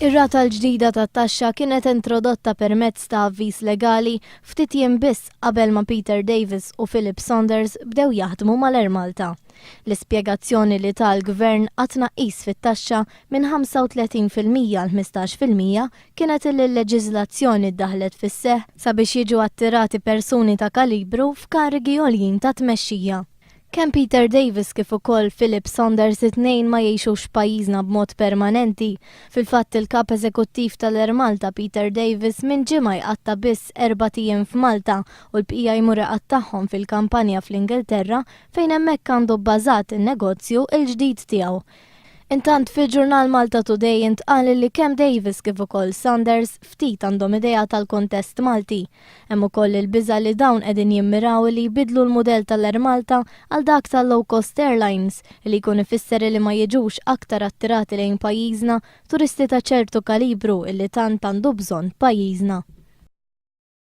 Ir-rata l-ġdida tat-taxxa kienet introdotta permezz ta' avviż legali ftit jiem biss qabel ma Peter Davis u Philip Saunders bdew jaħdmu mal-Air Malta. L-ispjegazzjoni li ta l-Gvern għat-tnaqqis fit-taxxa minn 35% għal 15% kienet illi l-leġiżlazzjoni ddaħlet fis-seħħ sabiex jiġu attirati persuni ta' kalibru f'karigi għoljin ta' tmexxija. Kemm Peter Davis kif ukoll Philip Saunders it-tnejn ma jgħixux f'pajjiżna b'mod permanenti. Fil-fatt, il-Kap Eżekuttiv tal-Air Malta Peter Davis minn ġimgħa jqatta' biss erbat ijiem f'Malta u l-bqija jmur iqattagħhom fil-kampanja fl-Ingilterra fejn hemmhekk għandu bbażat in-negozju l-ġdid tiegħu. Intant, fil-ġurnal Malta Today intqal li kemm Davis kif ukoll Saunders ftit għandhom idea tal-kuntest Malti. Hemm ukoll il-biża' li dawn qegħdin jimmiraw li jbiddlu l-mudell tal-Air Malta għal dak tal-low cost airlines, li jkun ifisser li ma jiġux aktar attirati lejn pajjiżna turisti ta' ċertu kalibru illi tant għandu bżonn pajjiżna.